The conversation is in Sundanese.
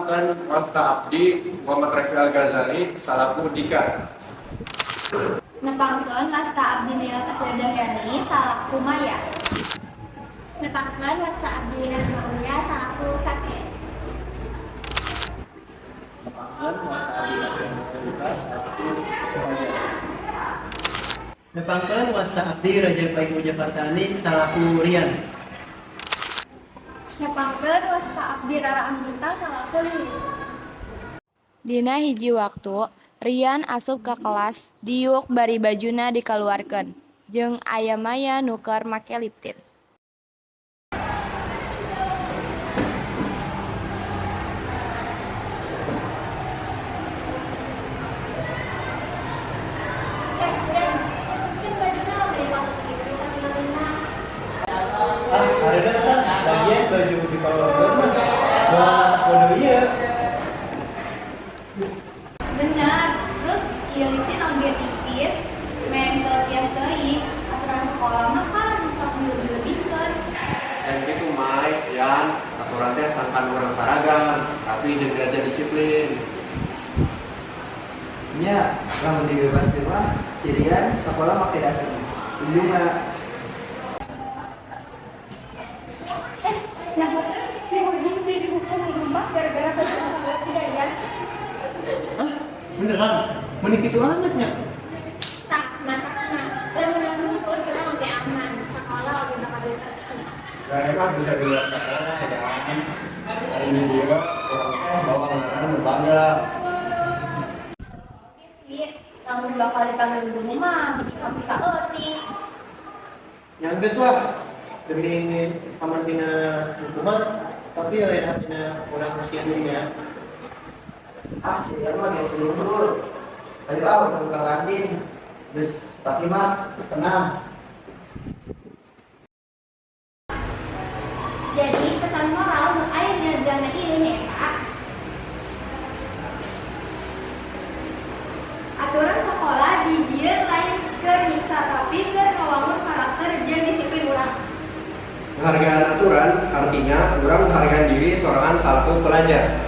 Nepangkeun, wasta abdi Muhammad Refi Al Ghazali salaku Dika. Nepangkeun, wasta abdi Nila Daryani salaku Maya. Nepangkeun, wasta abdi Rahma Uya salaku Sake. Nepangkeun, wasta abdi Kasya Luka salaku Maya. Nepangkeun, wasta abdi Raja Paik Jakartani salaku Rian. Nepangkeun, wasta abdi Rara Anggita salaku Lilis. Dina hiji waktu, Rian asup ka kelas diuk bari bajuna dikaluarkeun, jeung aya Maya nu keur make liptin. Eh, Rian, masukin bajuna udah dipakai gitu katingalina. Ah, hareudang kan bagian baju dikaluarkeun mah. Moal bodoh ieu. Bener, terus ieu liptin oge tipis, meh teu tias teuing, aturan sekolah mah kan sok dilebih-lebihkeun. Dan gitu Mai, Yan, aturan teh sangkan urang saragam, tapi jeung derajat disiplin. Nya, lamun dibebaskeun mah cirian sekolah make dasar. Indungna. Eh, nah si Udin dihukum di rumah gara-gara baju sekolah tidak ya? Hah? Beneran? Meni kitu amatnya? Tah, matakna, lamun hukum urang oge aman, sekolah oge bakal ditertib. Gak enak bisa di luar sekolah ya. Hari ini juga urang teh bawa ngaran nu bangga. Oke sih, lamun bakal dipanggil guru mah, jadi kamu saeutik. Ya geus lah. Demi aman tina hukuman, tapi lain hatina urang sieun dirinya. Ah, si Rian mah geus luntur. Ayo ah, urang ka kantin. Geus, tapi mah tenang. Jadi pesan moral nu aya dina drama ieu nyaeta Aturan sekolah dijieun lain keur nyiksa, tapi keur ngawangun karakter jeung disiplin urang. Penghargaan aturan artinya urang menghargai diri sorangan salaku pelajar.